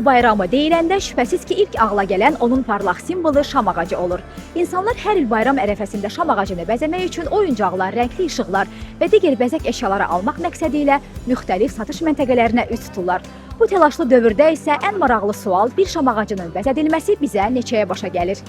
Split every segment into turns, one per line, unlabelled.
il bayramı deyiləndə şübhəsiz ki, ilk ağla gələn onun parlaq simvolu şam ağacı olur. İnsanlar hər il bayram ərəfəsində şam ağacını bəzəmək üçün oyuncaqlar, rəngli işıqlar və digər bəzək əşyaları almaq məqsədi ilə müxtəlif satış məntəqələrinə üz tuturlar. Bu təlaşlı dövrdə isə ən maraqlı sual bir şam ağacının bəzədilməsi bizə neçəyə başa gəlir?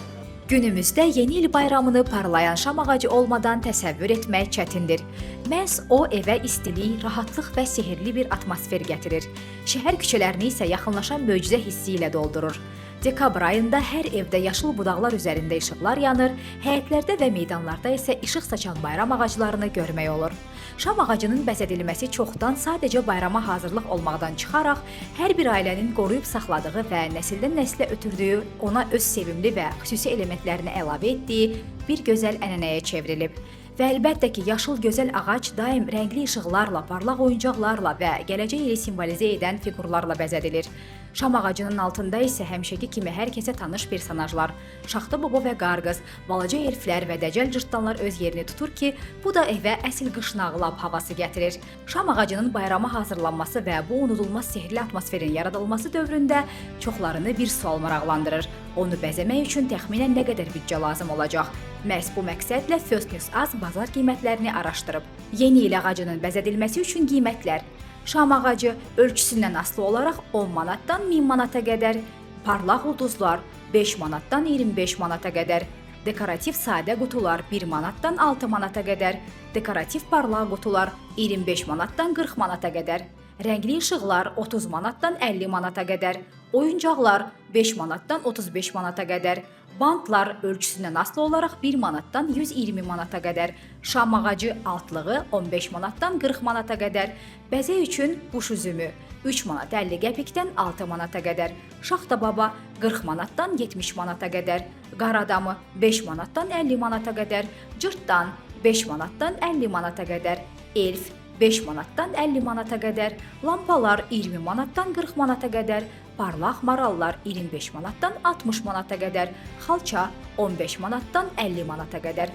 Günümüzdə yeni il bayramını parlayan şam ağacı olmadan təsəvvür etmək çətindir. Məhz o evə istilik, rahatlıq və sehrli bir atmosfer gətirir. Şəhər küçələrini isə yaxınlaşan möcüzə hissi ilə doldurur. Dekabr ayında hər evdə yaşıl budaqlar üzərində işıqlar yanır, həyətlərdə və meydanlarda isə işıq saçan bayram ağaclarını görmək olur. Şam ağacının bəzədilməsi çoxdan sadəcə bayrama hazırlıq olmaqdan çıxaraq, hər bir ailənin qoruyub saxladığı və nəsildən nəslə ötürdüyü, ona öz sevimli və xüsusi elementlərini əlavə etdiyi bir gözəl ənənəyə çevrilib. Və əlbəttə ki, yaşıl gözəl ağac daim rəngli işıqlarla, parlaq oyuncaqlarla və gələcək ili simvolizə edən fiqurlarla bəzədilir. Şam ağacının altında isə həmişəki kimi hər kəsə tanış personajlar, Şaxta Baba və Qarqız, balaca elflər və dəcəl cırtdanlar öz yerini tutur ki, bu da evə əsl qış nağılı havası gətirir. Şam ağacının bayrama hazırlanması və bu unudulmaz sehrli atmosferin yaradılması dövründə çoxlarını bir sual maraqlandırır. Onu bəzəmək üçün təxminən nə qədər büdcə lazım olacaq? Məhz bu məqsədlə First News Az bazar qiymətlərini araşdırıb. Yeni il ağacının bəzədilməsi üçün qiymətlər: Şam ağacı ölçüsündən asılı olaraq 10 manatdan 1000 manata qədər, parlaq ulduzlar 5 manatdan 25 manata qədər, dekorativ sadə qutular 1 manatdan 6 manata qədər, dekorativ parlaq qutular 25 manatdan 40 manata qədər, rəngli işıqlar 30 manatdan 50 manata qədər, oyuncaqlar 5 manatdan 35 manata qədər, bantlar ölçüsündən asılı olaraq 1 manatdan 120 manata qədər, şam ağacı altlığı 15 manatdan 40 manata qədər, bəzək üçün quş üzümü 3 manat 50 qəpikdən 6 manata qədər, şaxta baba 40 manatdan 70 manata qədər, qar adamı 5 manatdan 50 manata qədər, cırtdan 5 manatdan 50 manata qədər, elf 5 manatdan 50 manata qədər, lampalar 20 manatdan 40 manata qədər, parlaq marallar 25 manatdan 60 manata qədər, xalça 15 manatdan 50 manata qədər.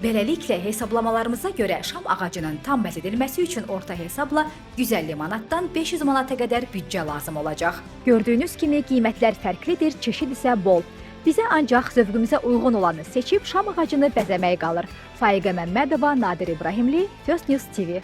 Beləliklə, hesablamalarımıza görə şam ağacının tam bəzədilməsi üçün orta hesabla 150 manatdan 500 manata qədər büdcə lazım olacaq. Gördüyünüz kimi qiymətlər fərqlidir, çeşid isə bol. Bizə ancaq zövqümüzə uyğun olanı seçib şam ağacını bəzəmək qalır. Faiqə Məmmədova, Nadir İbrahimli, First News TV.